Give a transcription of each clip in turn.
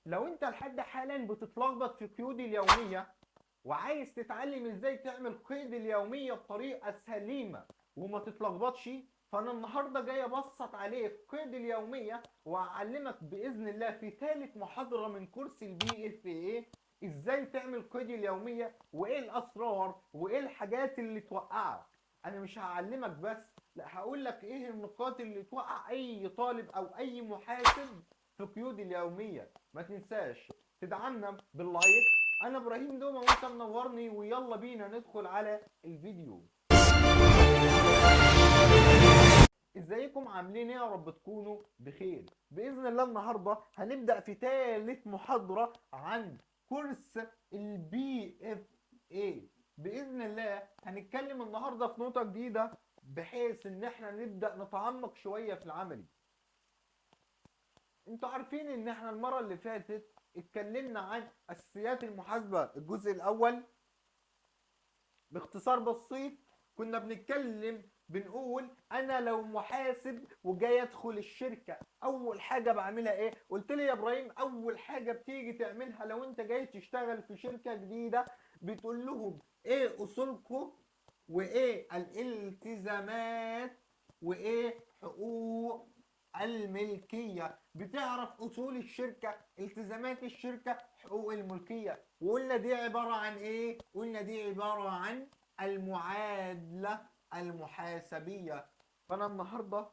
لو انت لحد حالا بتتلخبط في قيود اليومية وعايز تتعلم ازاي تعمل قيد اليومية بطريقة سليمة وما تتلخبطش، فانا النهارده جاي ابسط عليك قيد اليومية واعلمك باذن الله في ثالث محاضرة من كورس ال PFA ازاي تعمل قيد اليومية وايه الاسرار وايه الحاجات اللي توقعك. انا مش هعلمك بس، لا هقول لك ايه النقاط اللي توقع اي طالب او اي محاسب في قيود اليومية. ما تنساش تدعمنا بال like. انا ابراهيم دومه وانت منورني، ويلا بينا ندخل على الفيديو. ازيكم عاملين ايه؟ يا رب تكونوا بخير باذن الله. النهارده هنبدا في ثالث محاضرة عن كورس ال PFA. باذن الله هنتكلم النهارده في نقطة جديدة بحيث ان احنا نبدا نتعمق شوية في العملي. انتوا عارفين ان احنا المرة اللي فاتت اتكلمنا عن اساسيات المحاسبة الجزء الاول باختصار بسيط. كنا بنتكلم بنقول انا لو محاسب وجاي ادخل الشركة اول حاجة بعملها ايه؟ قلت لي يا ابراهيم اول حاجة بتيجي تعملها لو انت جاي تشتغل في شركة جديدة بتقول لهم ايه اصولكم وايه الالتزامات وايه حقوق الملكية. بتعرف اصول الشركة، التزامات الشركة، حقوق الملكية. وقلنا دي عبارة عن ايه؟ قلنا دي عبارة عن المعادلة المحاسبيه. فانا النهارده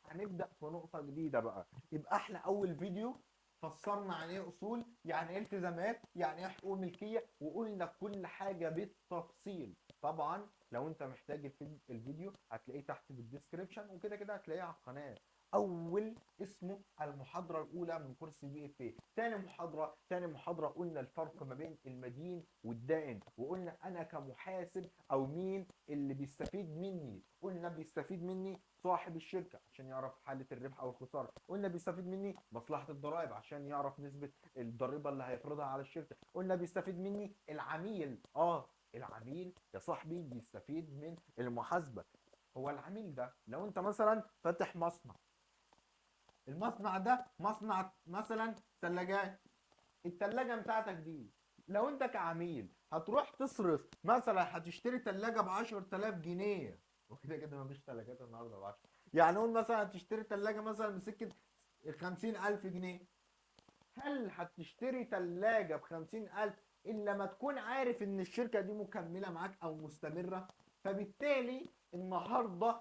هنبدا في نقطة جديدة بقى. يبقى احنا اول فيديو فسرنا عن ايه اصول، يعني ايه التزامات، يعني ايه حقوق ملكية، وقلنا كل حاجة بالتفصيل. طبعا لو انت محتاج الفيديو هتلاقيه تحت في ال description، وكده كده هتلاقيه على القناة. اول اسمه المحاضرة الاولى من كورس PFA. تاني محاضرة قلنا الفرق ما بين المدين والدائن، وقلنا انا كمحاسب او مين اللي بيستفيد مني. قلنا بيستفيد مني صاحب الشركة عشان يعرف حاله الربح او الخسارة، قلنا بيستفيد مني مصلحة الضرائب عشان يعرف نسبه الضريبة اللي هيفرضها على الشركة، قلنا بيستفيد مني العميل. العميل يا صاحبي بيستفيد من المحاسبة. هو العميل ده لو انت مثلا فاتح مصنع، المصنع ده مصنع مثلا ثلاجات، الثلاجة بتاعتك دي لو انت كعميل هتروح تصرف مثلا هتشتري ثلاجه ب 10000 جنيه، وكده كده مفيش ثلاجات النهارده ب 10، يعني قول مثلا هتشتري ثلاجه مثلا بسكه 50000 جنيه. هل هتشتري ثلاجه ب 50000 الا ما تكون عارف ان الشركة دي مكملة معاك او مستمرة؟ فبالتالي النهارده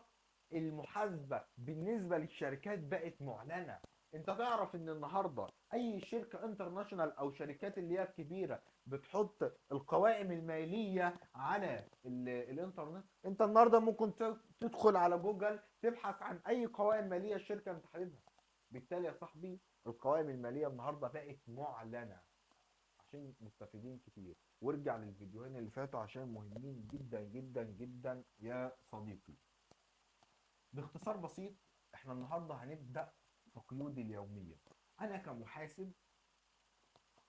المحاسبة بالنسبة للشركات بقت معلنة. انت تعرف ان النهارده اي شركة international او شركات اللي هي الكبيرة بتحط القوائم المالية على الانترنت. انت النهارده ممكن تدخل على جوجل تبحث عن اي قوائم ماليه الشركة انت حاببها. بالتالي يا صاحبي القوائم المالية النهارده بقت معلنة عشان مستفيدين كتير. وارجع للفيديوهين اللي فاتوا عشان مهمين جدا جدا جدا يا صديقي. باختصار بسيط احنا النهارده هنبدا في قيود اليومية. انا كمحاسب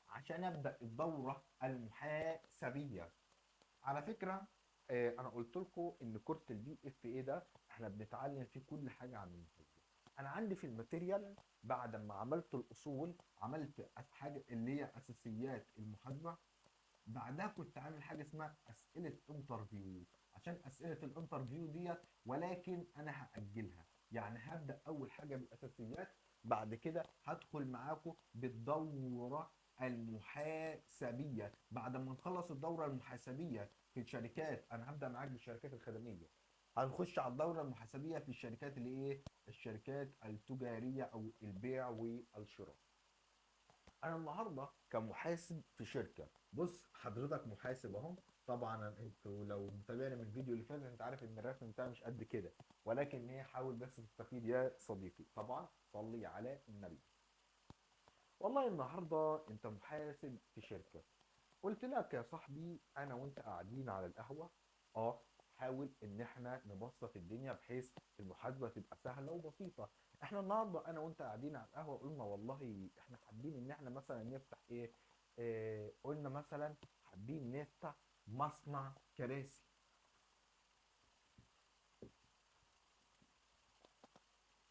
عشان ابدا الدورة المحاسبيه، على فكرة انا قلت لكم ان كورس ال PFA ده احنا بنتعلم فيه كل حاجة عن المحاسبة. انا عندي في ال material بعد ما عملت الاصول عملت حاجة اللي هي اساسيات المحاسبة، بعدها كنت عامل حاجة اسمها اسئلة interview عشان اسئلة ال interview ديت، ولكن انا هاجلها. يعني هبدا اول حاجة بالاساسيات، بعد كده هدخل معاكم بالدوره المحاسبيه. بعد ما نخلص الدورة المحاسبيه في الشركات، انا هبدا معاك بالشركات الخدميه، هنخش على الدورة المحاسبيه في الشركات اللي ايه؟ الشركات التجارية او البيع والشراء. انا النهارده كمحاسب في شركة، بص حضرتك محاسب اهو. طبعا انتوا لو متابعني من الفيديو اللي فات انت عارف ان الرسم بتاعي مش قد كده، ولكن هي حاول بس تستفيد يا صديقي. طبعا صلي على النبي. والله النهارده انت محاسب في شركة، قلت لك يا صاحبي انا وانت قاعدين على القهوة حاول ان احنا نبسط الدنيا بحيث المحاسبة تبقى سهلة وبسيطة. احنا النهارده انا وانت قاعدين على القهوة قلنا والله احنا حابين ان احنا مثلا نفتح ايه؟ قلنا مثلا حابين نفتح مصنع كراسي.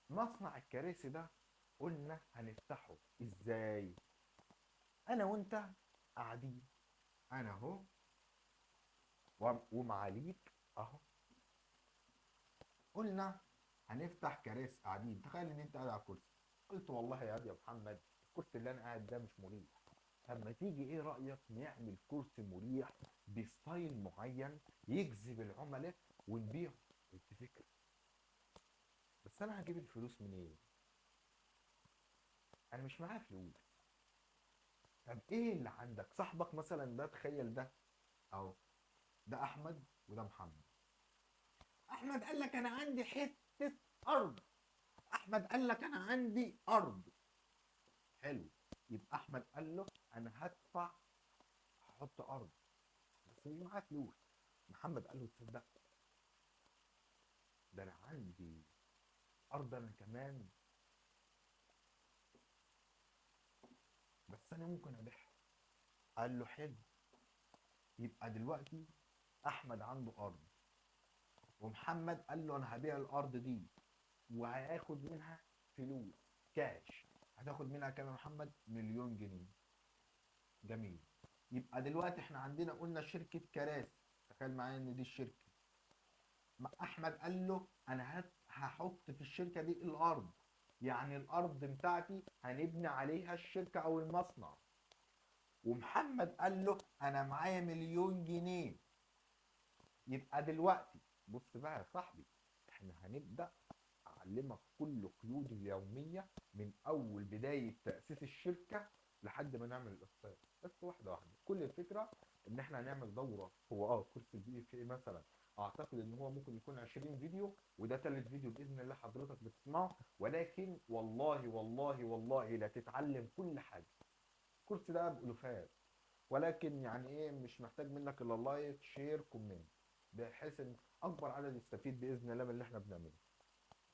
مصنع الكراسي ده قلنا هنفتحه ازاي؟ انا وانت قاعدين، انا اهو ومعاليك اهو، قلنا هنفتح كراسي قاعدين. تخيل ان انت قاعد على الكرسي، قلت والله يا يا محمد الكرسي اللي انا قاعد ده مش مريح، اما تيجي ايه رايك نعمل كرسي مريح ب style معين يجذب العملاء ونبيعه؟ قلت فكرة، بس انا هجيب الفلوس منين؟ انا مش معايا فلوس. طب ايه اللي عندك؟ صاحبك مثلا ده، تخيل ده اهو، ده احمد وده محمد. احمد قال لك انا عندي حتة ارض، احمد قال لك انا عندي ارض. حلو، يبقى احمد قال له انا هدفع هحط ارض بس مش معايا فلوس. محمد قال له تصدق ده انا عندي ارض انا كمان، بس انا ممكن ابيعها. قال له حلو، يبقى دلوقتي احمد عنده ارض ومحمد قال له انا هبيع الارض دي وهاخد منها فلوس كاش. هتاخد منها كام يا محمد؟ 1,000,000 جنيه. جميل، يبقى دلوقتي احنا عندنا قلنا شركة كراسي، تخيل معايا ان دي الشركة. احمد قال له انا هحط في الشركة دي الارض، يعني الارض بتاعتي هنبني عليها الشركة او المصنع. ومحمد قال له انا معايا 1,000,000 جنيه. يبقى دلوقتي بص بقى يا صاحبي، احنا هنبدأ اعلمك كل قيود اليومية من اول بداية تأسيس الشركة لحد ما نعمل الافصاح، بس واحدة واحدة. كل الفكرة ان احنا هنعمل دورة، هو كورس ال PFA مثلا اعتقد ان هو ممكن يكون 20 فيديو، وده تالت فيديو باذن الله حضرتك بتسمعه، ولكن والله والله والله لا تتعلم كل حاجة. الكورس ده بألوفات، ولكن يعني ايه، مش محتاج منك الا like share comment، بحيث ان اكبر عدد يستفيد باذن الله من اللي احنا بنعمله.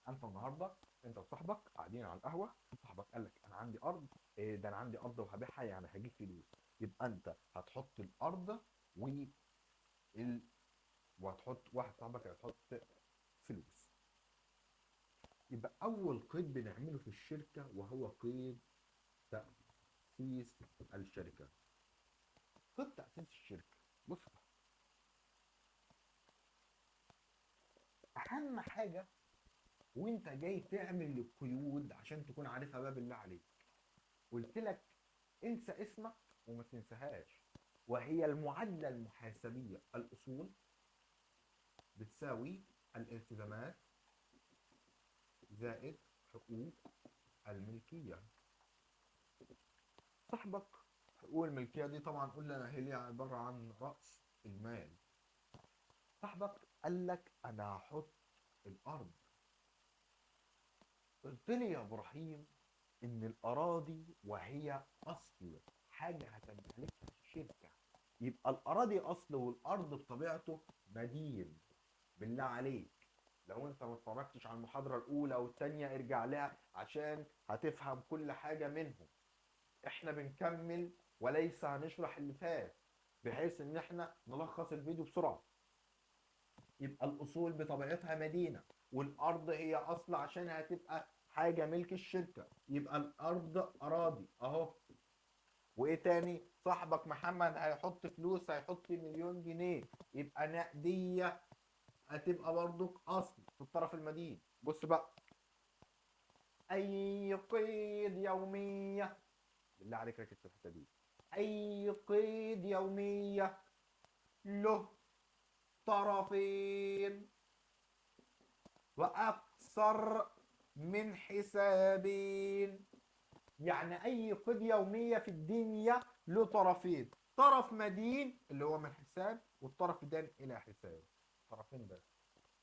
انت النهارده انت وصاحبك قاعدين على القهوة، صاحبك قال لك انا عندي ارض، إيه ده انا عندي ارض وهبيعها، يعني هجيب فلوس. يبقى انت هتحط الارض وهتحط واحد صاحبك هيحط فلوس. يبقى اول قيد بنعمله في الشركة وهو قيد تاسيس الشركة. قيد تاسيس الشركة، بص اهم حاجة وانت جاي تعمل القيود عشان تكون عارفها بقى بالله عليك، قلت لك انسى اسمك وما تنساهاش، وهي المعادلة المحاسبيه: الاصول بتساوي الالتزامات زائد حقوق الملكية. صاحبك حقوق الملكية دي طبعا قلنا هي عبارة عن راس المال. صاحبك قال لك انا هحط الارض، قلت لي يا ابراهيم ان الاراضي وهي اصل حاجة هتمتلكها الشركة، يبقى الاراضي اصل والارض بطبيعته مدين. بالله عليك لو انت ما اتفرجتش على المحاضرة الاولى والثانية ارجع لها عشان هتفهم كل حاجة منهم. احنا بنكمل وليس هنشرح اللي فات، بحيث ان احنا نلخص الفيديو بسرعة. يبقى الاصول بطبيعتها مدينة، والارض هي اصل عشان هتبقى حاجة ملك الشركة، يبقى الارض اراضي اهو. وايه تاني؟ صاحبك محمد هيحط فلوس، هيحط 1,000,000 جنيه، يبقى نقدية هتبقى برضك اصل في الطرف المدين. بص بقى، اي قيد يومية، بالله عليك ركز في الحتة دي، اي قيد يومية له طرفين واكثر من حسابين. يعني اي قيد يومية في الدنيا له طرفين، طرف مدين اللي هو من حساب، والطرف دان الى حساب، طرفين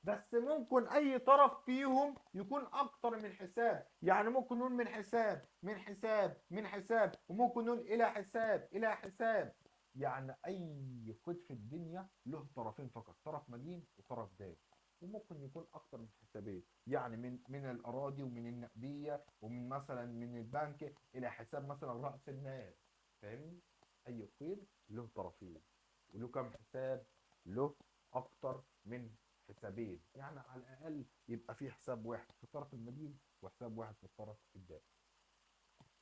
بس ممكن اي طرف فيهم يكون اكتر من حساب، يعني ممكن نقول من حساب من حساب من حساب، وممكن نقول الى حساب الى حساب. يعني اي قيد في الدنيا له طرفين فقط، طرف مدين وطرف دان، وممكن يكون اكتر من حسابين، يعني من الاراضي ومن النقدية ومن مثلا من البنك الى حساب مثلا راس المال. فاهمني؟ اي قيد له طرفين وله كام حساب؟ له اكتر من حسابين، يعني على الاقل يبقى في حساب واحد في الطرف المدين وحساب واحد في الطرف الدائن.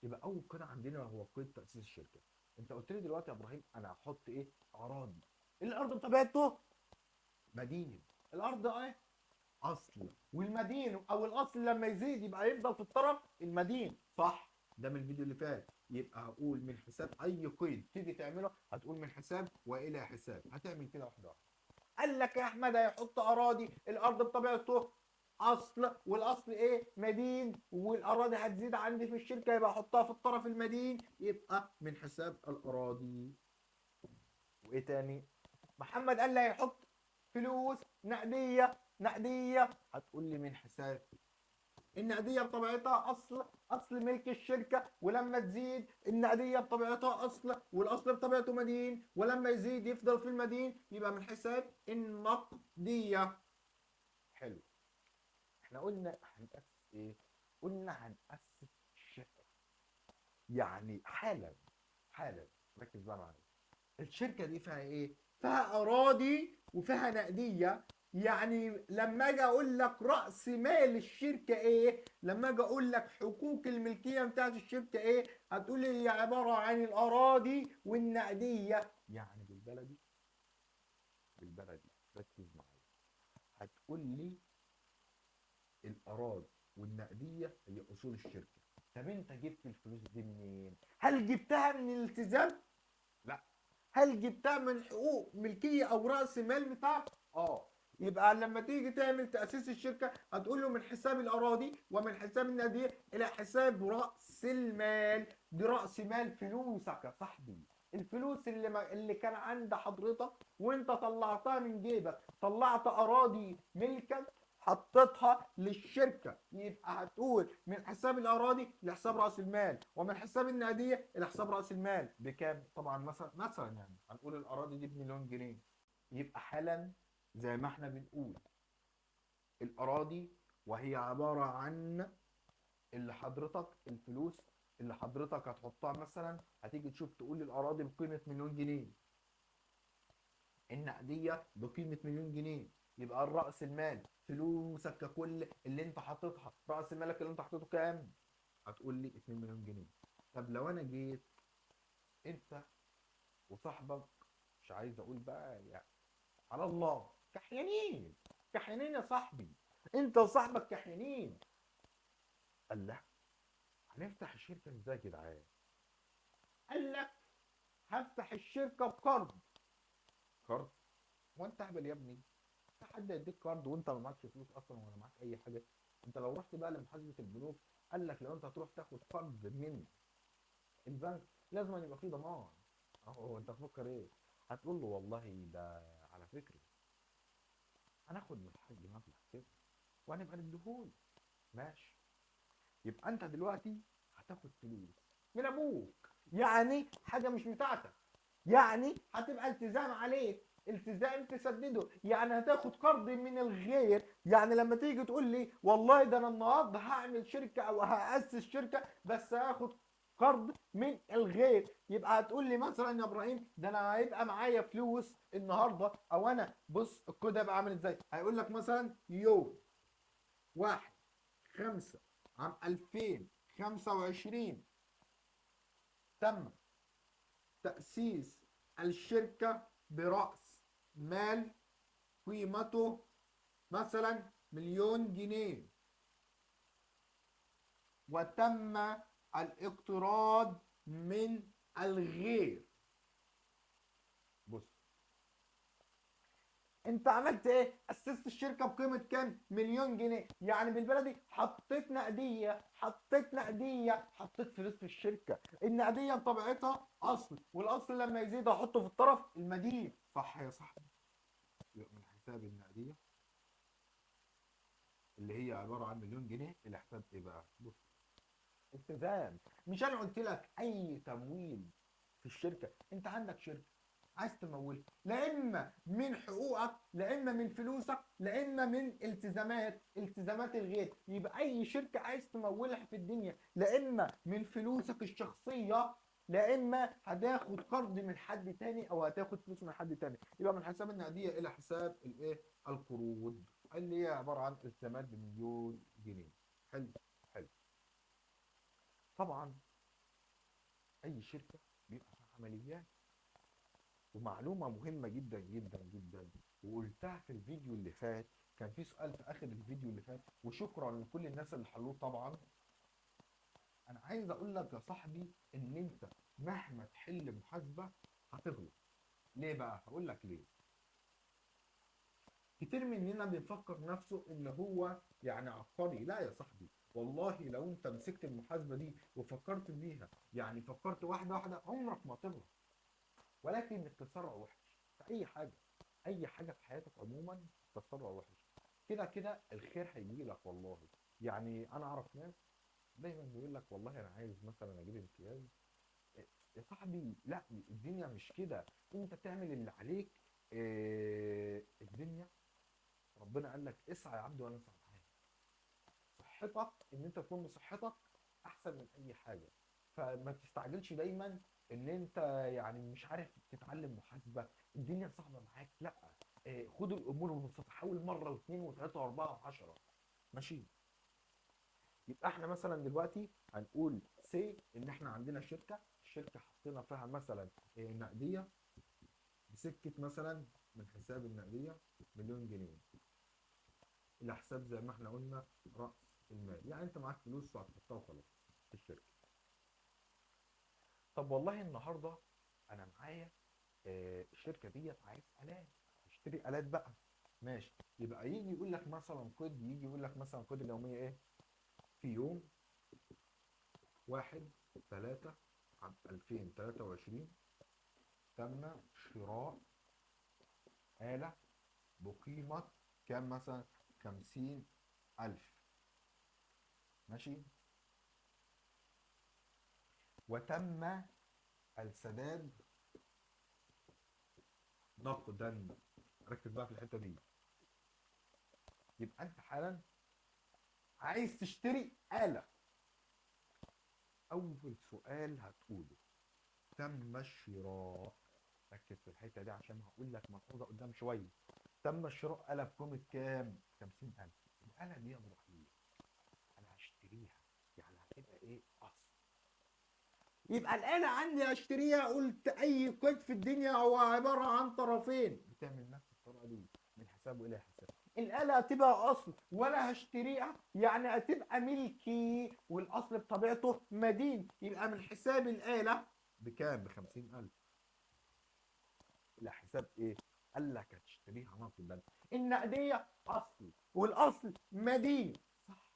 يبقى اول قيد عندنا هو قيد تاسيس الشركة. انت قلت لي دلوقتي يا ابراهيم انا هحط ايه؟ اراضي. الارض بطبيعته مدين، الارض ايه؟ اصل، والمدين او الاصل لما يزيد يبقى يفضل في الطرف المدين، صح؟ ده من الفيديو اللي فات. يبقى هقول من حساب اي قيد تيجي تعمله هتقول من حساب والى حساب، هتعمل كده واحدة واحدة. قال لك يا احمد هيحط اراضي، الارض بطبيعته اصل، والاصل ايه؟ مدين، والاراضي هتزيد عندي في الشركة يبقى احطها في الطرف المدين، يبقى من حساب الاراضي. وايه تاني؟ محمد قال لي هيحط فلوس نقدية، نقدية هتقول لي من حساب النقدية بطبيعتها اصل، اصل ملك الشركة، ولما تزيد النقدية بطبيعتها اصل، والاصل بطبيعته مدين، ولما يزيد يفضل في المدين، يبقى من حساب النقدية. حلو. احنا قلنا هنأسس ايه؟ قلنا هنأسس الشركة. يعني حالا حالا ركز بقى معايا، الشركة دي فيها ايه؟ فيها اراضي وفيها نقدية. يعني لما اجي اقول لك راس مال الشركة ايه، لما اجي اقول لك حقوق الملكية بتاعت الشركة ايه، هتقول لي هي عبارة عن الاراضي والنقديه. يعني بالبلدي، بالبلدي ركز معايا، هتقول لي الاراضي والنقديه هي اصول الشركة. طب انت جبت الفلوس دي منين؟ هل جبتها من الالتزام؟ لا. هل جبتها من حقوق ملكية او راس مال بتاعك؟ يبقى لما تيجي تعمل تأسيس الشركة هتقول له من حساب الأراضي ومن حساب النقدية إلى حساب رأس المال. دي رأس مال فلوسك يا صاحبي، الفلوس اللي كان عند حضرتك وانت طلعتها من جيبك، طلعت أراضي ملكك حطيتها للشركة، يبقى هتقول من حساب الأراضي لحساب رأس المال ومن حساب النقدية إلى حساب رأس المال. بكام؟ طبعا مثلا يعني هنقول الأراضي دي ب1,000,000 جنيه. يبقى حالا زي ما احنا بنقول الأراضي وهي عبارة عن اللي حضرتك الفلوس اللي حضرتك هتحطها، مثلا هتيجي تشوف تقول الأراضي بقيمة 1,000,000 جنيه، النقدية بقيمة 1,000,000 جنيه، يبقى الرأس المال فلوسك ككل اللي انت حاططها، رأس مالك اللي انت حاططه كام؟ هتقول لي 2,000,000 جنيه. طب لو انا جيت انت وصاحبك، مش عايز اقول بقى يعني على الله، كحيانين كحيانين يا صاحبي، انت وصاحبك كحيانين، قال لا هنفتح الشركة ازاي يا جدعان؟ قال لك هفتح الشركة بقرض. قرض؟ هو انت اهبل يا ابني؟ في حد يديك قرض وانت ما معكش فلوس اصلا ولا معاك اي حاجة؟ انت لو رحت بقى لمحاسبه البنوك قال لك لو انت هتروح تاخد قرض من البنك لازم يبقى فيه ضمان. اهو انت تفكر ايه؟ هتقول له والله ده على فكرة هناخد من الحاج مبلغ كده وهنبقى نديهوله. ماشي، يبقى انت دلوقتي هتاخد فلوس من ابوك، يعني حاجة مش بتاعتك، يعني هتبقى التزام عليك، التزام تسدده، يعني هتاخد قرض من الغير. يعني لما تيجي تقول لي والله ده انا النهارده هعمل شركة او هاسس شركة بس هاخد قرض من الغير، يبقى هتقول لي مثلا يا ابراهيم ده انا هيبقى معايا فلوس النهارده، او انا بص الكود هيبقى عامل ازاي؟ هيقول لك مثلا يوم 1/5/2025 تم تأسيس الشركة برأس مال قيمته مثلا 1,000,000 جنيه، وتم الاقتراض من الغير. بص انت عملت ايه؟ اسست الشركة بقيمة كام؟ 1,000,000 جنيه، يعني بالبلدي حطيت نقدية، حطيت نقدية، حطيت فلوس في الشركة. النقدية بطبيعتها اصل، والاصل لما يزيد احطه في الطرف المدين، صح يا صاحبي؟ يبقى من حساب النقدية اللي هي عبارة عن 1,000,000 جنيه الى حساب ايه بقى؟ بص التزام. مش انا قلت لك اي تمويل في الشركة، انت عندك شركة عايز تمولها، لا اما من حقوقك، لا اما من فلوسك، لا اما من التزامات، التزامات الغير. يبقى اي شركة عايز تمولها في الدنيا لا اما من فلوسك الشخصية، لا اما هتاخد قرض من حد تاني او هتاخد فلوس من حد تاني. يبقى من حساب النقدية الى حساب الايه؟ القروض اللي هي عبارة عن التزامات ب1,000,000 جنيه. حلو حلو. طبعا اي شركة بيبقى فيها عمليات. ومعلومة مهمة جدا جدا جدا وقلتها في الفيديو اللي فات، كان في سؤال في آخر الفيديو اللي فات، وشكرا لكل الناس اللي حلوة طبعا. أنا عايز أقول لك يا صاحبي إن أنت مهما تحل محاسبة هتغلط. ليه بقى؟ هقول لك ليه. كتير مننا بيفكر نفسه إن هو يعني عبقري. لا يا صاحبي، والله لو أنت مسكت المحاسبة دي وفكرت بيها، يعني فكرت واحدة واحدة، عمرك ما تغلط. ولكن التسرع وحش في أي حاجة، أي حاجة في حياتك عموما التسرع وحش. كده كده الخير هيجي لك والله. يعني أنا أعرف ناس دايما بيقول لك والله أنا عايز مثلا أجيب امتياز. يا صاحبي لا، الدنيا مش كده، أنت تعمل اللي عليك. الدنيا ربنا قال لك اسعى يا عبد وانا اسعى معاك. صحتك ان انت تكون بصحتك احسن من اي حاجة، فما تستعجلش دايما ان انت يعني مش عارف تتعلم محاسبه، الدنيا صعبة معاك. لا، خد الامور ببساطة، حاول مرة واثنين وثلاثة واربعة وعشرة. ماشي؟ يبقى احنا مثلا دلوقتي هنقول سي ان احنا عندنا شركة، الشركة حطينا فيها مثلا نقدية بسكه مثلا من حساب النقدية 1,000,000 جنيه الى حساب زي ما احنا قلنا راس المال، يعني انت معاك فلوس وهتحطها وخلاص في الشركة. طب والله النهارده انا معايا الشركة ديت عايز الات، اشتري الات بقى. ماشي، يبقى يجي يقول لك مثلا قيد، يجي يقول لك مثلا قيد اليومية ايه؟ في يوم 1/3/2023 تم شراء آلة بقيمة كام مثلا؟ 50,000. ماشي، وتم السداد نقدا. ركز بقى في الحتة دي. يبقى انت حالا عايز تشتري آلة، أول سؤال هتقوله تم الشراء. ركز في الحتة دي عشان هقول لك ملحوظة قدام شوية. تم الشراء آلة بقيمة كام؟ 50,000. الآلة دي يا إبراهيم أنا هشتريها، يعني هتبقى إيه؟ أصل. يبقى الآلة عندي هشتريها، قلت أي قيد في الدنيا هو عبارة عن طرفين، بتعمل نفس الطريقة دي من حساب وإلى حساب. الآلة هتبقى أصل وأنا هشتريها، يعني هتبقى ملكي، والأصل بطبيعته مدين، يبقى من حساب الآلة بكام؟ ب50,000. إلى حساب إيه؟ قال لك هتشتريها نقدا. النقدية أصل والأصل مدين. صح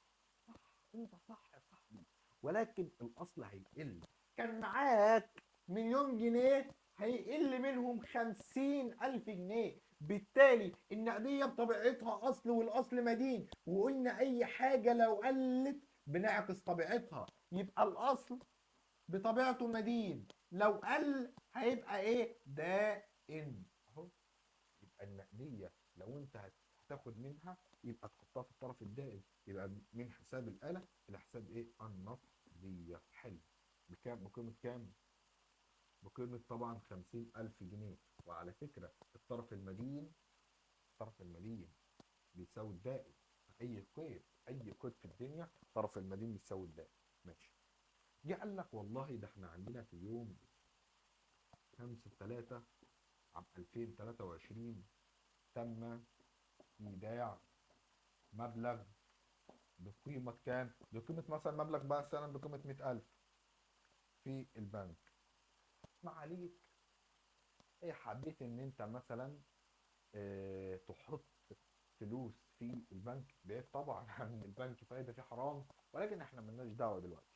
صح، أنت صح يا صاحبي، ولكن الأصل هيقل. كان معاك 1,000,000 جنيه هيقل منهم 50,000 جنيه، بالتالي النقدية بطبيعتها أصل والأصل مدين، وقلنا أي حاجة لو قلت بنعكس طبيعتها، يبقى الأصل بطبيعته مدين، لو قل هيبقى إيه؟ دائن أهو. يبقى النقدية لو أنت هتاخد منها يبقى تحطها في الطرف الدائن، يبقى من حساب الآلة إلى حساب إيه؟ النقدية. حلو. بكام؟ بقيمة كام؟ بقيمة طبعا 50,000 جنيه. وعلى فكرة الطرف المدين، الطرف المدين بيساوي الدائن في أي قيد، أي قيد في الدنيا طرف المدين بيساوي الدائن. ماشي. جه قال لك والله ده احنا عندنا في يوم 5/3/2023 تم إيداع مبلغ بقيمة كام؟ بقيمة مثلا مبلغ بقى مثلا بقيمة 100,000 في البنك. ما عليك، ايه حبيت ان انت مثلا تحط فلوس في البنك، بعيد طبعا عن البنك فايده فيه حرام، ولكن احنا ملناش دعوه دلوقتي.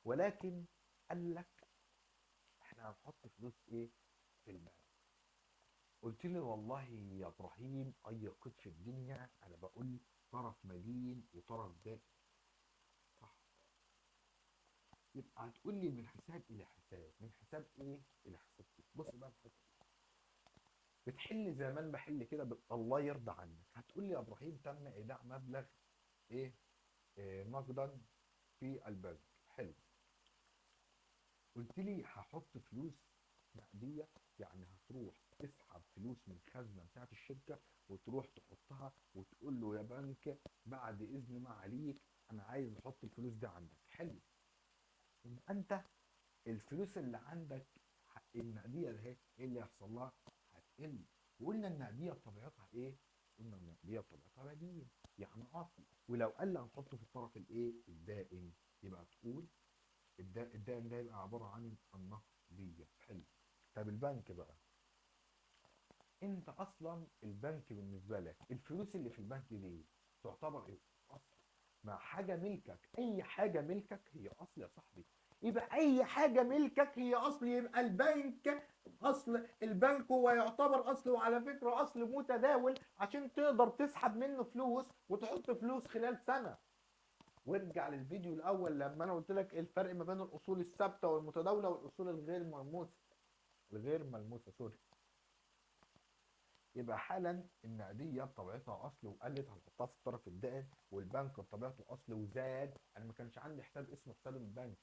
ولكن قال لك احنا هنحط فلوس ايه في البنك. قلت لي والله يا ابراهيم اي قيد في الدنيا انا بقول طرف مدين وطرف دائن، صح؟ يبقى هتقول لي من حساب الى حساب، من حساب ايه الى حساب ايه. بص بقى الحتة دي بتحل زي ما انا بحل كده، الله يرضى عنك. هتقول لي يا ابراهيم تم ايداع مبلغ ايه، نقدا في البنك. حلو. قلت لي هحط فلوس نقدية، يعني هتروح تسحب فلوس من الخزنة بتاعت الشركة وتروح تحطها وتقول له يا بنك بعد اذن ما عليك انا عايز احط الفلوس دي عندك. حلو. يبقى انت الفلوس اللي عندك النقدية ده ايه اللي هيحصل لها؟ هتقل. وقلنا النقدية بطبيعتها ايه؟ قلنا النقدية بطبيعتها بديل، يعني اصل، ولو قل هنحطه في الطرف الايه؟ الدائن. يبقى تقول الدائن ده يبقى عبارة عن النقدية. حلو. طب البنك بقى، انت اصلا البنك بالنسبة لك الفلوس اللي في البنك دي تعتبر ايه؟ اصل. مع حاجة ملكك، اي حاجة ملكك هي اصل يا صاحبي. يبقى اي حاجة ملكك هي اصل، يبقى البنك اصل. البنك هو يعتبر اصل، وعلى فكرة اصل متداول عشان تقدر تسحب منه فلوس وتحط فلوس خلال سنة. وارجع للفيديو الاول لما انا قلت لك الفرق ما بين الاصول الثابتة والمتداوله والاصول الغير ملموسة، الغير ملموسة sorry. يبقى حالا النقدية بطبيعتها اصل وقلت، هنحطها في الطرف الدائن، والبنك بطبيعته اصل وزاد. انا ما كانش عندي حساب اسمه حساب البنك،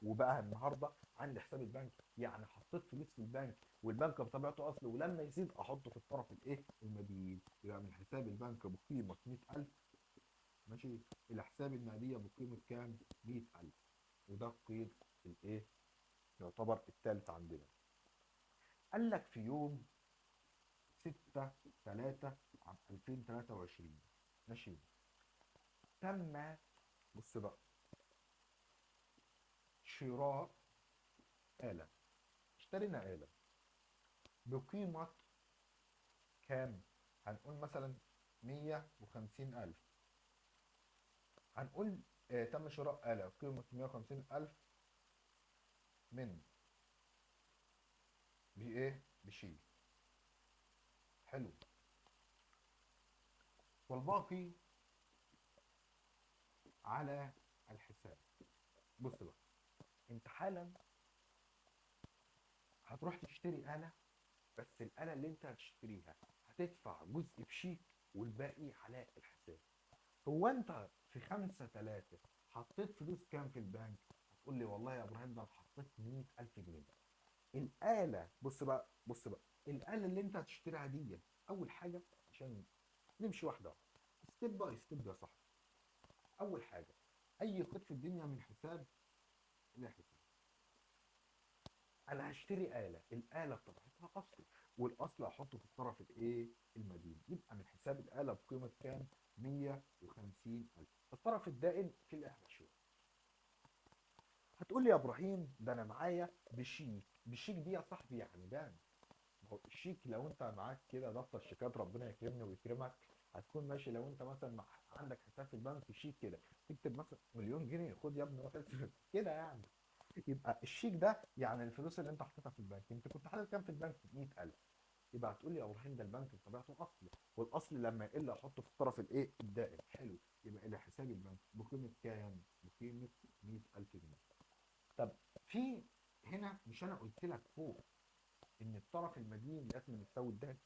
وبقى النهارده عندي حساب البنك، يعني حطيت فلوس في البنك، والبنك بطبيعته اصل، ولما يزيد احطه في الطرف الايه؟ المدين. يبقى من حساب البنك بقيمة 100,000 ماشي، الى حساب النقدية بقيمة كام؟ 100,000. وده القيد الايه؟ يعتبر الثالث عندنا. قال لك في يوم 6/3/2023 ماشي، تم، بص بقى، شراء آلة، اشترينا آلة بقيمة كام؟ هنقول مثلا 150,000. هنقول تم شراء آلة بقيمة 150,000 من بإيه؟ بشيك. حلو. والباقي على الحساب. بص بقى، انت حالا هتروح تشتري آلة، بس الآلة اللي انت هتشتريها هتدفع جزء بشيك والباقي على الحساب. هو انت في 5/3 حطيت فلوس كام في البنك؟ هتقول لي والله يا ابراهيم ده انا حطيت 100,000 جنيه. الآلة، بص بقى، بص بقى، الآلة اللي انت هتشتريها دي، أول حاجة عشان نمشي واحدة واحدة، step by step يا صاحبي. أول حاجة، أي قيد في الدنيا من حساب إلى حساب. أنا هشتري آلة، الآلة بطبيعتها أصل، والأصل هحطه في الطرف الإيه؟ المدين. يبقى من حساب الآلة بقيمة كام؟ 150,000. الطرف الدائن في الأهل شوية. هتقول لي يا إبراهيم ده أنا معايا بشيك. بشيك دي يا صاحبي يعني بنك. ما هو الشيك لو أنت معاك كده دفتر شيكات، ربنا يكرمني ويكرمك، هتكون ماشي. لو أنت مثلا عندك حساب في البنك شيك كده، تكتب مثلا 1,000,000 جنيه، خد يا ابني روح اصرف كده يعني. يبقى الشيك ده يعني الفلوس اللي انت حطيتها في البنك. انت كنت حاطط كام في البنك؟ 100,000. يبقى هتقول لي يا ابراهيم ده البنك بطبيعته اصل، والاصل لما يقل احطه في الطرف الايه؟ الدائن. حلو. يبقى الى حساب البنك بقيمة كام؟ بقيمة 100,000 جنيه. طب في هنا مش انا قلت لك فوق ان الطرف المدين لازم يساوي الدائن؟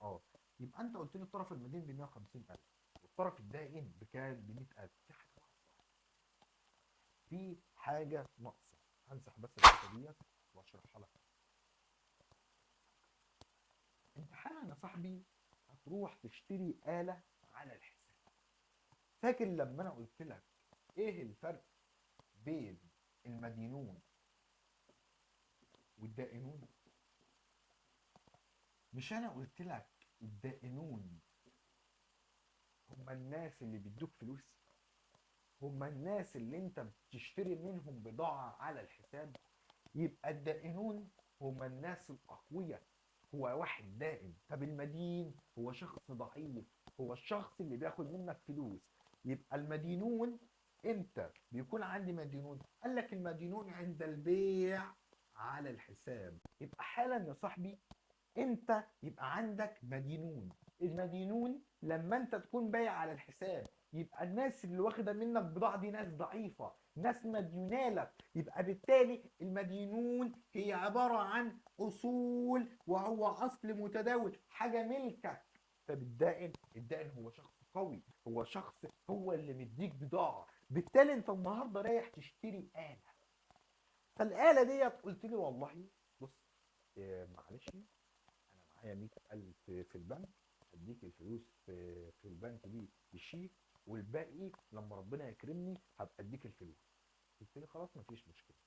يبقى انت قلت لي الطرف المدين ب 150,000 والطرف الدائن بكام؟ ب 100,000. في حاجة ناقصه، في حاجة ناقصه. همسح بس الحتة ديت واشرحها لك. انت حالا يا صاحبي هتروح تشتري آلة على الحساب. فاكر لما انا قلت لك ايه الفرق بين المدينون والدائنون؟ مش انا قلت لك الدائنون هم الناس اللي بيدوك فلوس، هم الناس اللي انت بتشتري منهم بضاعة على الحساب. يبقى الدائنون هم الناس الأقوياء، هو واحد دائن. طب المدين هو شخص ضعيف، هو الشخص اللي بياخد منك فلوس. يبقى المدينون امتى بيكون عندي مدينون؟ قال لك المدينون عند البيع على الحساب. يبقى حالا يا صاحبي امتى يبقى عندك مدينون؟ المدينون لما انت تكون بايع على الحساب. يبقى الناس اللي واخده منك بضاعة دي ناس ضعيفة، ناس مديونالك. يبقى بالتالي المدينون هي عبارة عن اصول، وهو اصل متداول، حاجة ملكك. طب الدائن؟ الدائن هو شخص قوي، هو شخص هو اللي مديك بضاعة. بالتالي انت النهارده رايح تشتري آلة، فالآلة ديت قلت لي والله بص، معلش انا معايا 100,000 في البنك، هديك الفلوس في البنك دي بشيك، والباقي لما ربنا يكرمني هبقى اديك الفلوس. قلت لي خلاص مفيش مشكلة.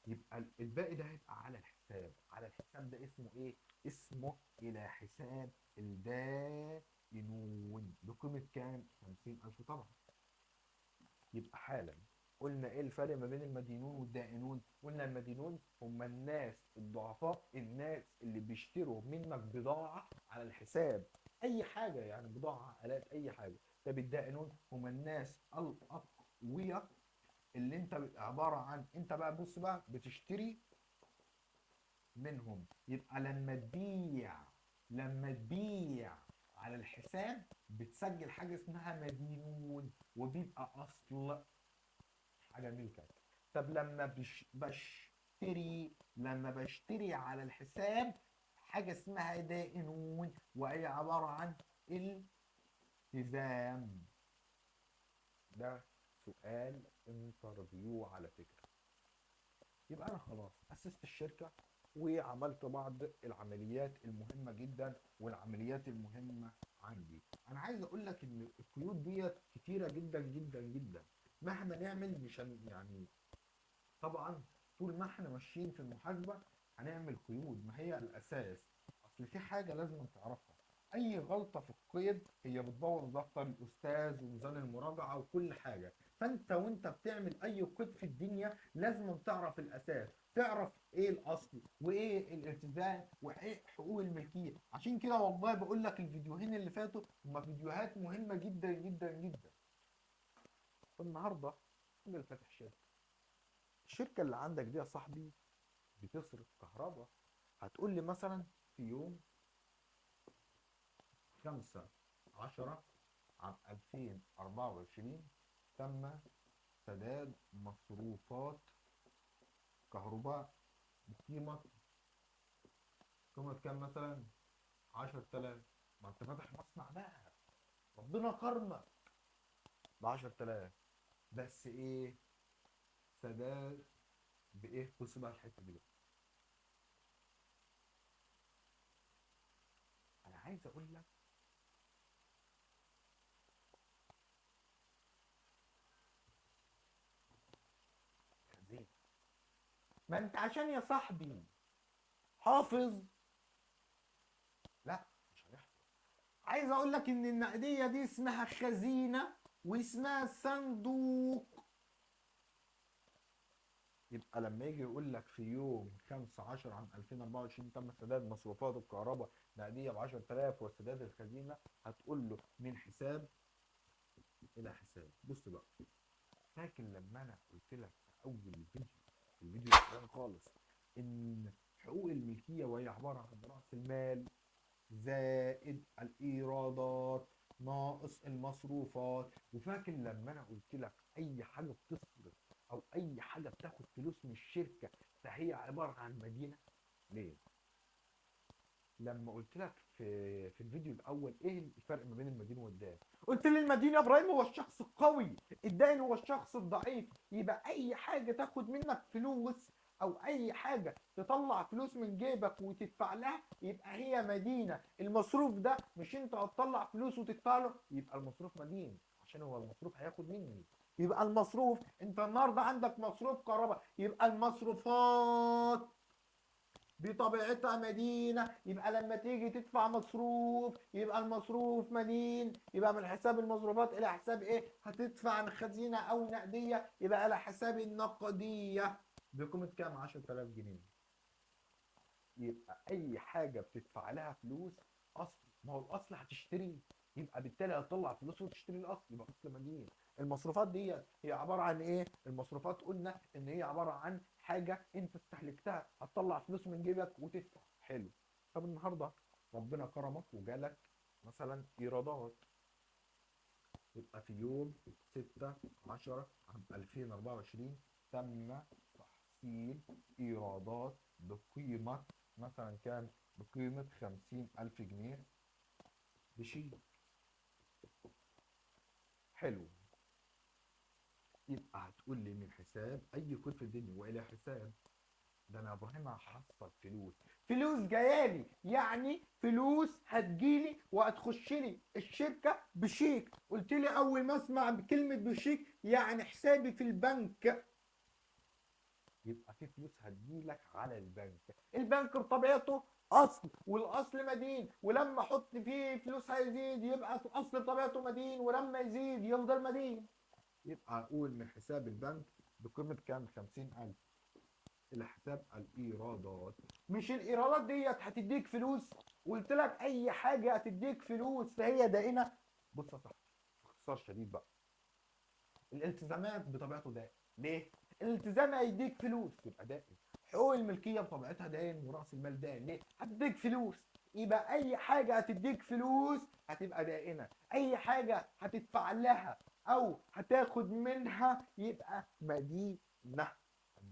يبقى الباقي ده هيبقى على الحساب. على الحساب ده اسمه ايه؟ اسمه الى حساب الدائنون بقيمة كام؟ 50,000 طبعا. يبقى حالا قلنا ايه الفرق ما بين المدينون والدائنون؟ قلنا المدينون هم الناس الضعفاء، الناس اللي بيشتروا منك بضاعة على الحساب، اي حاجة يعني، بضاعة، آلات، اي حاجة. طب الدائنون هم الناس الاقوياء اللي انت عبارة عن انت بقى بص بقى بتشتري منهم. يبقى لما تبيع على الحساب بتسجل حاجة اسمها مدينون، وبيبقى اصل حاجة ملكك. طب لما بشتري على الحساب حاجة اسمها دائنون، وهي عبارة عن التزام. ده سؤال interview على فكرة. يبقى انا خلاص اسست الشركة وعملت بعض العمليات المهمة جدا والعمليات المهمة عندي. انا عايز اقول لك ان القيود ديت كتيرة جدا جدا جدا، مهما نعمل مش يعني طبعا طول ما احنا ماشيين في المحاسبة هنعمل قيود، ما هي الاساس. اصل في حاجة لازم تعرفها، اي غلطة في القيد هي بتبوظ دفتر الاستاذ وميزان المراجعة وكل حاجة. فانت وانت بتعمل اي قيد في الدنيا لازم تعرف الاساس، تعرف ايه الاصل وايه الالتزام وايه حقوق الملكية. عشان كده والله بقول لك الفيديوهين اللي فاتوا هما فيديوهات مهمة جدا جدا جدا. النهارده راجل فاتح شركة، الشركة اللي عندك دي يا صاحبي بتصرف كهرباء. هتقول لي مثلا في يوم 5/10/2024 تم سداد مصروفات كهرباء بقيمة كام مثلا؟ 10,000. ما انت فاتح مصنع بقى، ربنا كرمك ب 10,000، بس ايه سداد بايه؟ بص بقى الحتة دي بقى، انا عايز اقول لك خزينة. ما انت عشان يا صاحبي حافظ، لا مش هنحفظ. عايز اقول لك ان النقدية دي اسمها خزينة واسمها صندوق. يبقى لما يجي يقول لك في يوم 5/10/2024 تم سداد مصروفات الكهرباء نقدية ب 10,000 وسداد الخزينة، هتقول له من حساب إلى حساب. بص بقى، فاكر لما أنا قلت لك في أول الفيديو، في الفيديو الأولاني خالص، إن حقوق الملكية وهي عبارة عن رأس المال زائد الإيرادات ناقص المصروفات. وفاكر لما أنا قلت لك أي حاجة بتصرف أو أي حاجة بتاخد فلوس من الشركة فهي عبارة عن مدينة؟ ليه؟ لما قلت لك في الفيديو الأول إيه الفرق ما بين المدين والدائن؟ قلت لي المدين يا إبراهيم هو الشخص القوي، الدائن هو الشخص الضعيف. يبقى أي حاجة تاخد منك فلوس أو أي حاجة تطلع فلوس من جيبك وتدفع لها يبقى هي مدينة. المصروف ده مش أنت هتطلع فلوس وتدفع له، يبقى المصروف مدين عشان هو المصروف هياخد مني. يبقى المصروف، انت النهارده عندك مصروف كهرباء، يبقى المصروفات بطبيعتها مدينة. يبقى لما تيجي تدفع مصروف يبقى المصروف مدين، يبقى من حساب المصروفات الى حساب ايه؟ هتدفع عن خزينة او نقدية، يبقى على حساب النقدية بقيمة كام؟ 10,000 جنيه. يبقى اي حاجة بتدفع لها فلوس اصل، ما هو الاصل هتشتريه، يبقى بالتالي هتطلع فلوس وتشتري الاصل، يبقى اصل مدين. المصروفات دي هي عبارة عن ايه؟ المصروفات قلنا ان هي عبارة عن حاجة انت استهلكتها، هتطلع فلوس من جيبك وتدفع. حلو. طب النهارده ربنا كرمك وجالك مثلا ايرادات، يبقى في يوم 6/10/2024 تم تحصيل ايرادات بقيمة مثلا كام؟ بقيمة 50,000 جنيه بشيك. حلو. يبقى هتقول لي من حساب اي كود في الدنيا والى حساب. ده انا يا ابراهيم هحصل فلوس، فلوس جايالي، يعني فلوس هتجيلي وهتخش لي الشركة بشيك. قلت لي اول ما اسمع بكلمه بشيك يعني حسابي في البنك. يبقى في فلوس هتجيلك على البنك. البنك بطبيعته اصل، والاصل مدين، ولما احط فيه فلوس هيزيد، يبقى اصل بطبيعته مدين، ولما يزيد يفضل مدين. يبقى اقول من حساب البنك بقيمة كام؟ 50,000 الى حساب الايرادات. مش الايرادات ديت هتديك فلوس؟ قلت لك اي حاجة هتديك فلوس فهي دائنه. بص يا صاحبي باختصار شديد بقى، الالتزامات بطبيعته دائن. ليه؟ الالتزام هيديك فلوس يبقى دائن. حقوق الملكية بطبيعتها دائن، وراس المال دائن. ليه؟ هتديك فلوس، يبقى اي حاجة هتديك فلوس هتبقى دائنه، اي حاجة هتدفع لها او هتاخد منها يبقى مدينة. انا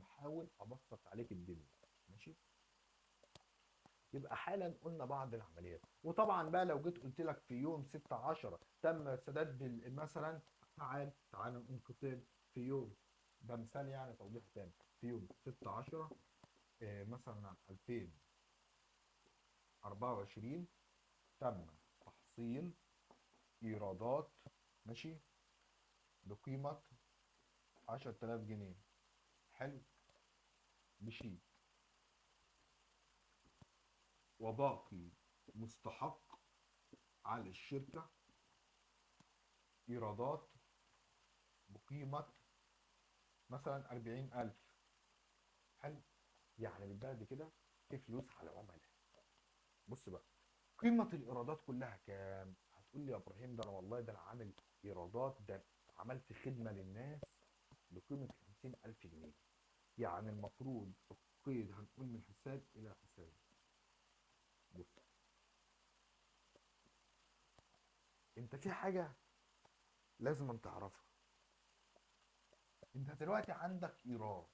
بحاول ابسط عليك الدنيا، ماشي؟ يبقى حالا قلنا بعض العمليات. وطبعا بقى لو جيت قلت لك في يوم 6/10 تم سداد مثلا، تعال نقوم كتاب في يوم، ده مثال يعني توضيح تاني، في يوم 6/10 مثلا 2024 تم تحصيل ايرادات، ماشي، بقيمة 10,000 جنيه، حلو، بشيك، وباقي مستحق على الشركة ايرادات بقيمة مثلا 40,000، حلو. يعني بالبلد كده في فلوس على عملاء. بص بقى قيمة الإيرادات كلها كام؟ هتقول لي يا إبراهيم ده أنا والله ده أنا عامل إيرادات، ده عملت خدمة للناس بقيمة 50,000 جنيه. يعني المفروض القيد هنقول من حساب إلى حساب. بص أنت في حاجة لازم أن تعرفها، أنت دلوقتي عندك إيراد،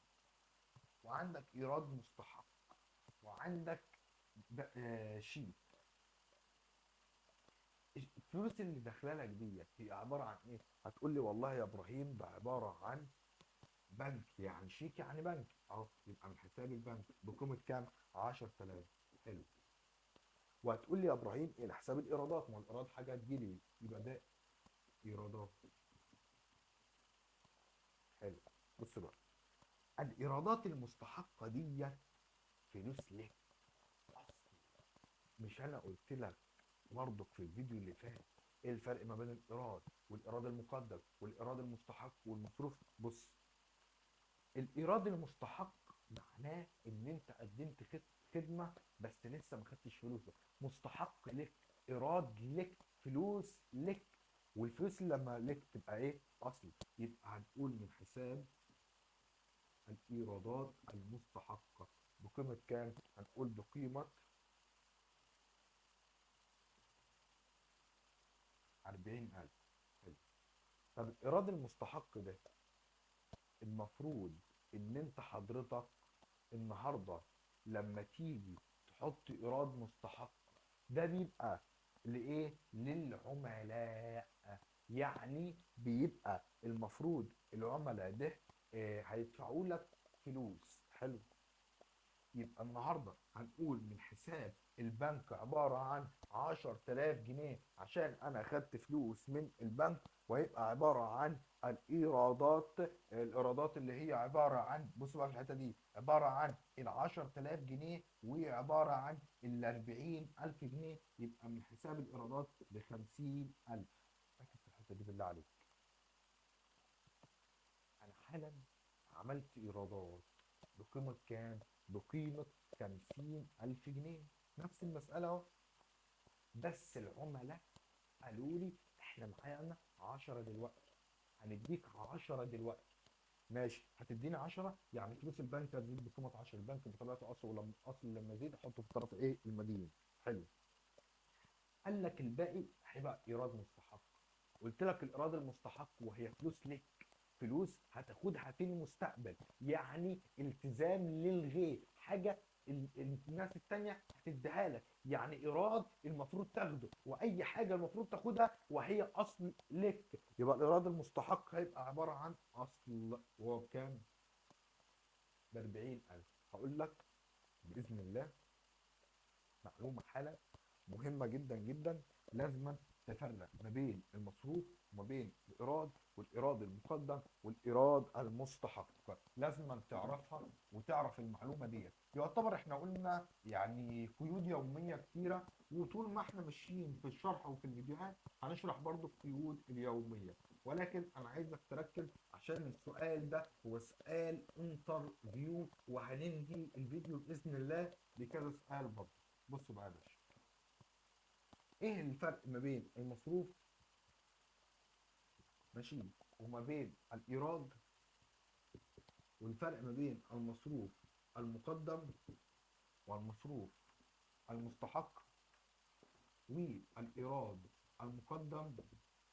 وعندك إيراد مستحق، وعندك شيك. الفلوس اللي داخله لك ديت هي عبارة عن ايه؟ هتقول لي والله يا ابراهيم ده عبارة عن بنك، يعني شيك يعني بنك، اهو يبقى من حساب البنك بقيمة كام؟ 10,000، حلو. وهتقول لي يا ابراهيم الى حساب الايرادات، ما هو الايراد حاجة تجيلي، يبقى ده ايرادات، حلو. بص بقى الايرادات المستحقه ديت فلوس ليه؟ اصل مش انا قلت لك برضك في الفيديو اللي فات ايه الفرق ما بين الايراد والايراد المقدم والايراد المستحق والمصروف؟ بص الايراد المستحق معناه ان انت قدمت خدمة بس لسه ما خدتش فلوسه، مستحق لك، ايراد لك، فلوس لك، والفلوس لما لك تبقى ايه؟ اصل. يبقى هنقول من حساب الايرادات المستحقه بقيمة كام؟ هنقول بقيمة 40,000، حلو. طب الايراد المستحق ده المفروض ان انت حضرتك النهارده لما تيجي تحط ايراد مستحق ده بيبقى لايه؟ للعملاء. يعني بيبقى المفروض العملاء ده هيدفعوا لك فلوس، حلو. يبقى النهارده هنقول من حساب البنك عبارة عن 10,000 جنيه عشان انا خدت فلوس من البنك، وهيبقى عبارة عن الايرادات، الايرادات اللي هي عبارة عن، بصوا بقى في الحتة دي، عبارة عن ال 10,000 جنيه وعبارة عن ال 40,000 جنيه، يبقى من حساب الايرادات ب 50,000. ركز في الحتة دي بالله عليك. انا حالا عملت ايرادات بقيمة كام؟ بقيمة 50,000 جنيه، نفس المسألة اهو، بس العملاء قالوا لي احنا معانا 10 دلوقتي، هنديك 10 دلوقتي، ماشي، هتديني 10، يعني فلوس البنك هتزيد بقيمة 10، البنك بطبيعته اصل، ولما اصل لما يزيد احطه في طرف ايه؟ المدين، حلو. قال لك الباقي هيبقى ايراد مستحق. قلت لك الايراد المستحق وهي فلوس لك، فلوس هتاخدها في المستقبل، يعني التزام للغير، حاجة الناس التانية هتديها لك، يعني ايراد المفروض تاخده، واي حاجة المفروض تاخدها وهي اصل لك، يبقى الايراد المستحق هيبقى عبارة عن اصل، وهو بكام؟ ب 40,000. هقول لك باذن الله معلومة حالا مهمة جدا جدا لازما تفرق ما بين المصروف وما بين الايراد، والايراد المقدم والايراد المستحق، لازم تعرفها وتعرف المعلومة ديت. يعتبر احنا قلنا يعني قيود يومية كتيرة، وطول ما احنا ماشيين في الشرح وفي الفيديوهات هنشرح برضو القيود اليومية، ولكن انا عايزك تركز عشان السؤال ده هو سؤال interview، وهننهي الفيديو باذن الله بكذا سؤال برضو. بصوا بقى يا باشا، ايه الفرق ما بين المصروف ماشي وما بين الايراد، والفرق ما بين المصروف المقدم والمصروف المستحق، والايراد المقدم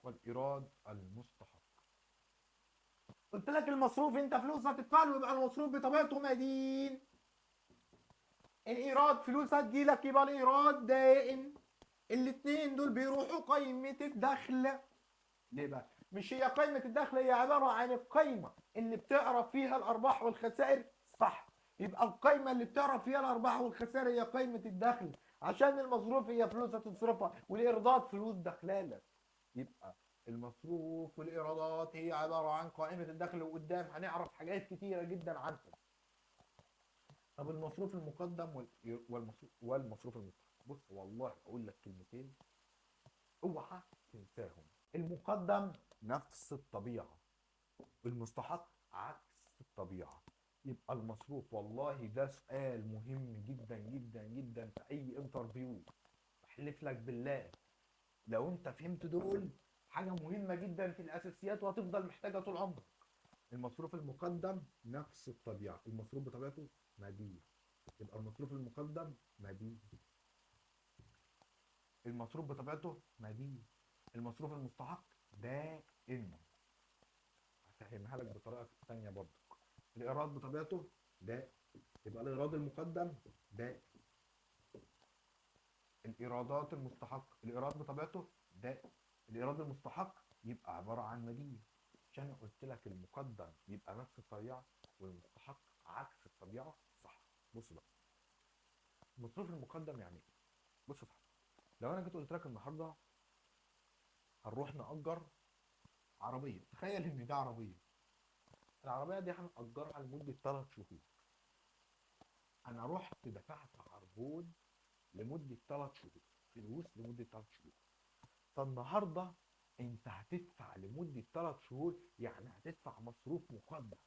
والايراد المستحق. قلت لك المصروف انت فلوس هتدفع له، يبقى المصروف بطبيعته مدين. الايراد فلوس هتجيلك، يبقى الايراد دائم. الاتنين دول بيروحوا قائمة الدخل. ليه بقى؟ مش هي قائمة الدخل هي عبارة عن القائمة اللي بتعرف فيها الأرباح والخسائر، صح؟ يبقى القائمة اللي بتعرف فيها الأرباح والخسائر هي قائمة الدخل، عشان المصروف هي فلوس هتصرفها والإيرادات فلوس داخلالك. يبقى المصروف والإيرادات هي عبارة عن قائمة الدخل، وقدام هنعرف حاجات كتيرة جدا عنهم. طب المصروف المقدم والمصروف المستحق، بص والله اقول لك كلمتين اوعى تنساهم. المقدم نفس الطبيعة، المستحق عكس الطبيعة. يبقى المصروف، والله ده سؤال مهم جدا جدا جدا في اي interview، بحلف لك بالله لو انت فهمت دول حاجة مهمة جدا في الاساسيات وهتفضل محتاجها طول عمرك. المصروف المقدم نفس الطبيعة، المصروف بطبيعته مدين، يبقى المصروف المقدم مدين. المصروف بطبيعته مدين، المصروف المستحق دائم. هفهمها لك بطريقة ثانية برضك. الايراد بطبيعته دائم، يبقى الايراد المقدم دائم. الايرادات المستحق، الايراد بطبيعته دائم، الايراد المستحق يبقى عبارة عن مدين. عشان قلت لك المقدم يبقى نفس الطبيعة والمستحق عكس الطبيعة، صح؟ بص بقى، المصروف المقدم يعني ايه؟ بص يا صاحبي، لو انا جيت قلت لك النهارده هنروح نأجر عربية، تخيل ان ده عربية، العربية دي هنأجرها لمدة 3 شهور. انا رحت دفعت عربون لمدة 3 شهور، فلوس لمدة 3 شهور. فالنهارده انت هتدفع لمدة 3 شهور، يعني هتدفع مصروف مقدم،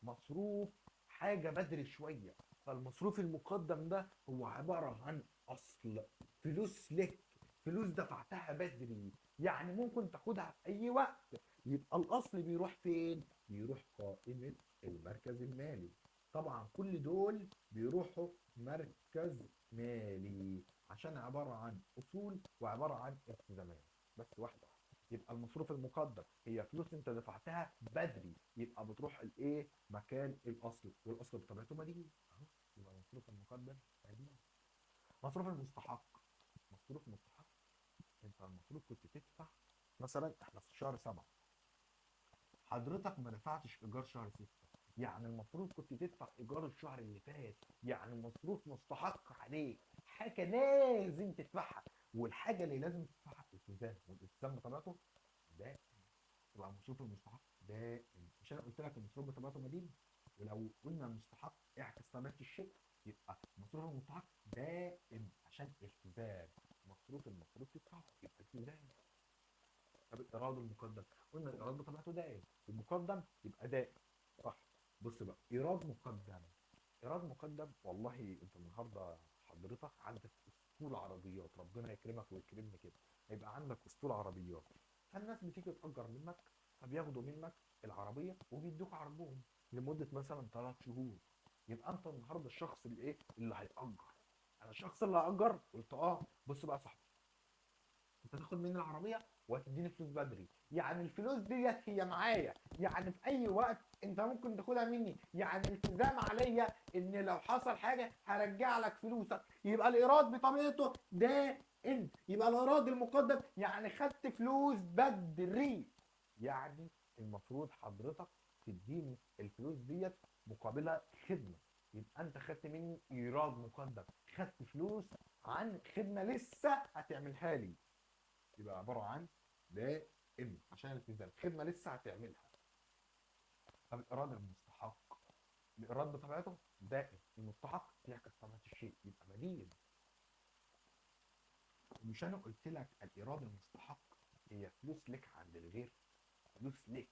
مصروف حاجة بدري شوية. فالمصروف المقدم ده هو عبارة عن اصل فلوس لك، فلوس دفعتها بدري، يعني ممكن تاخدها في اي وقت. يبقى الاصل بيروح فين؟ بيروح قائمة المركز المالي. طبعا كل دول بيروحوا مركز مالي عشان عبارة عن اصول وعبارة عن التزامات، بس واحدة واحدة. يبقى المصروف المقدم هي فلوس انت دفعتها بدري، يبقى بتروح الايه؟ مكان الاصل، والاصل بطبيعته مدين اهو. يبقى المصروف المقدم مدين. مصروف المستحق، مصروف مستحق انت المفروض كنت تدفع مثلا، احنا في شهر 7 حضرتك ما دفعتش ايجار شهر 6، يعني المفروض كنت تدفع ايجار الشهر اللي فات، يعني مصروف مستحق عليك، حاجة لازم تدفعها، والحاجة اللي لازم تدفعها التزام، والالتزام بطبيعته دائم. يبقى المصروف المستحق دائم. مش انا قلت لك المصروف بطبيعته مدين، ولو قلنا المستحق اعكس طبيعة الشيء، يبقى المصروف المستحق دائم عشان التزام، مصروف المفروض تدفعه يبقى التزام. طب الايراد المقدم، قلنا الايراد بطبيعته دائم، المقدم يبقى دائم، صح؟ بص بقى، ايراد مقدم، ايراد مقدم، والله انت النهارده حضرتك عندك اسطول عربيات، ربنا يكرمك ويكرمني كده، هيبقى عندك اسطول عربيات، فالناس بتيجي تأجر منك، فبياخدوا منك العربية وبيدوك عربون لمدة مثلا 3 شهور. يبقى انت النهارده الشخص اللي ايه؟ اللي هيأجر. انا الشخص اللي هأجر، قلت اه. بص بقى يا صاحبي، انت تاخد مني العربية وهتديني فلوس بدري، يعني الفلوس ديت هي معايا، يعني في اي وقت انت ممكن تاخدها مني، يعني التزام عليا ان لو حصل حاجة هرجع لك فلوسك. يبقى الايراد بطبيعته دائم، يبقى الايراد المقدم يعني خدت فلوس بدري، يعني المفروض حضرتك تديني الفلوس ديت مقابلها خدمة، يبقى انت خدت مني ايراد مقدم، خدت فلوس عن خدمة لسه هتعملها لي. يبقى عبارة عن دائم عشان الالتزام، خدمة لسه هتعملها. طب الايراد المستحق، الايراد بطبيعته دائم، المستحق يعكس طبيعة الشيء يبقى مدين. مش انا قلت لك الايراد المستحق هي فلوس لك عند الغير، فلوس لك،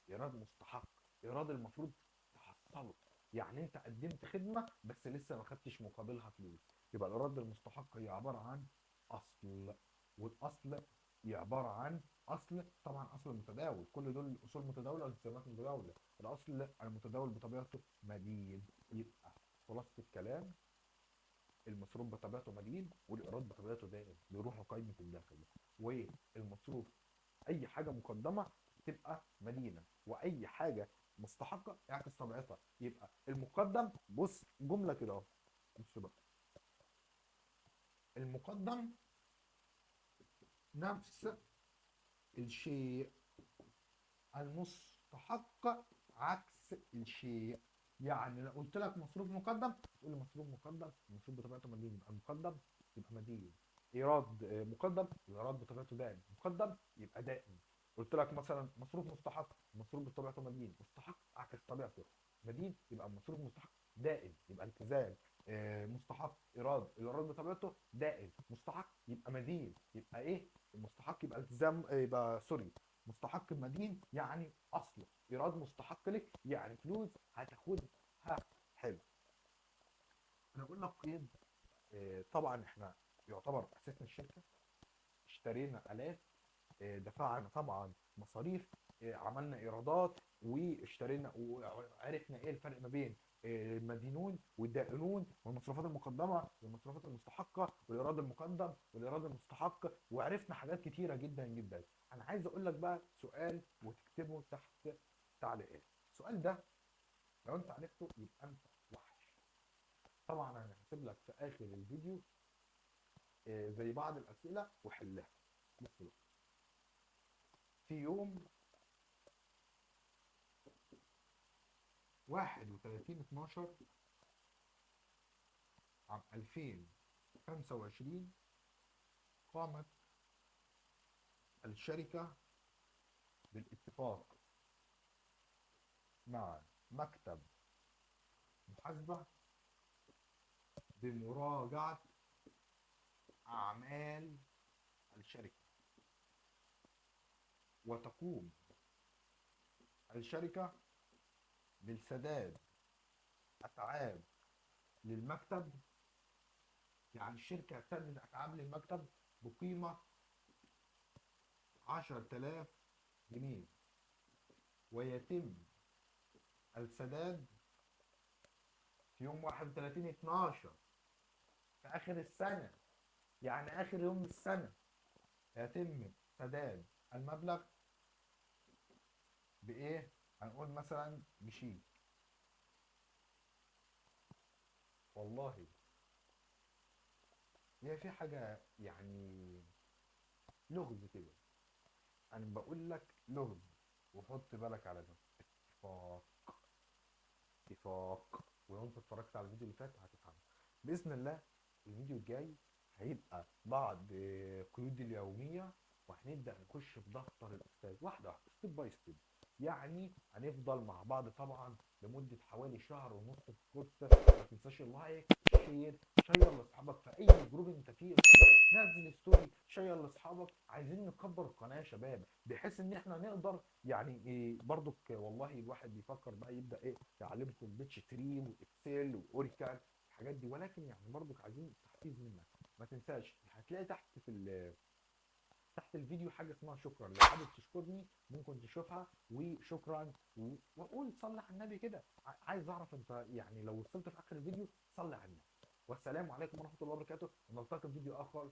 ايراد مستحق، ايراد المفروض تحصله، يعني انت قدمت خدمة بس لسه ما خدتش مقابلها فلوس، يبقى الايراد المستحق هي عبارة عن اصل، والاصل هي عبارة عن اصل، طبعا اصل متداول، كل دول اصول متداوله والتزامات متداوله، الاصل المتداول بطبيعته مدين. يبقى خلاصه الكلام المصروف بطبيعته مدين والايراد بطبيعته دائم، بيروحوا قائمة الدخل، والمصروف اي حاجة مقدمه تبقى مدينة، واي حاجة مستحقه اعكس طبيعتها. يبقى المقدم، بص جملة كده اهو، بص بقى، المقدم نفس الشيء، المستحق عكس الشيء. يعني لو قلت لك مصروف مقدم تقول لي مصروف مقدم، المصروف بطبيعته مدين، يبقى مقدم يبقى مدين. ايراد مقدم، الايراد بطبيعته دائم، مقدم يبقى دائم. قلت لك مثلا مصروف مستحق، مصروف بطبيعته مدين، مستحق عكس طبيعته مدين، يبقى مصروف مستحق دائم يبقى التزام. مستحق ايراد، الايراد بطبيعته دائم، مستحق يبقى مدين، يبقى ايه؟ المستحق يبقى التزام، يبقى سوري، مستحق مدين يعني اصله، ايراد مستحق لك يعني فلوس هتاخدها. حلو. انا بقول لك قيد، طبعا احنا يعتبر اسسنا الشركة، اشترينا الات، دفعنا طبعا مصاريف، عملنا ايرادات واشترينا، وعرفنا ايه الفرق ما بين المدينون والدائنون والمصروفات المقدمة والمصروفات المستحقه والايراد المقدم والايراد المستحق، وعرفنا حاجات كتيرة جدا جدا. انا عايز اقول لك بقى سؤال وتكتبه تحت تعليقات. السؤال ده لو انت عرفته يبقى انت وحش. طبعا انا هسيب لك في اخر الفيديو زي بعض الاسئلة وحلها. بص بقى، في يوم 31/12 عام 2025 قامت الشركة بالاتفاق مع مكتب محاسبة بمراجعة أعمال الشركة، وتقوم الشركة بالسداد أتعاب للمكتب، يعني الشركة هتسدد أتعاب للمكتب بقيمة 10,000 جنيه، ويتم السداد في يوم 31/12 في آخر السنة، يعني آخر يوم السنة يتم سداد المبلغ بإيه؟ هنقول مثلا بشيك. والله هي في حاجة يعني لغز كده، أنا بقول لك لغز وحط بالك على ده. اتفاق، اتفاق. ولو انت اتفرجت على الفيديو اللي فات هتفهمه بإذن الله. الفيديو الجاي هيبقى بعض قيود اليومية، وهنبدأ نخش في دفتر الأستاذ واحدة واحدة، step by step. يعني هنفضل مع بعض طبعا لمدة حوالي شهر ونص في الكورس. ما تنساش ال like، share، share لاصحابك في اي group انت فيه، نزل story، share لاصحابك. عايزين نكبر القناة يا شباب، بحيث ان احنا نقدر يعني إيه برضك. والله الواحد بيفكر بقى يبدا ايه، يعلمكم Peachtree و Excel و Oracle الحاجات دي، ولكن يعني برضك عايزين تحفيز منك. ما تنساش هتلاقي تحت في تحت الفيديو حاجة اسمها شكرا، لو حابب تشكرني ممكن تشوفها، وشكرا وقول صلي على النبي كده. عايز اعرف انت يعني لو وصلت في اخر الفيديو صلي على النبي. والسلام عليكم ورحمة الله وبركاته، ونلتقي في فيديو اخر.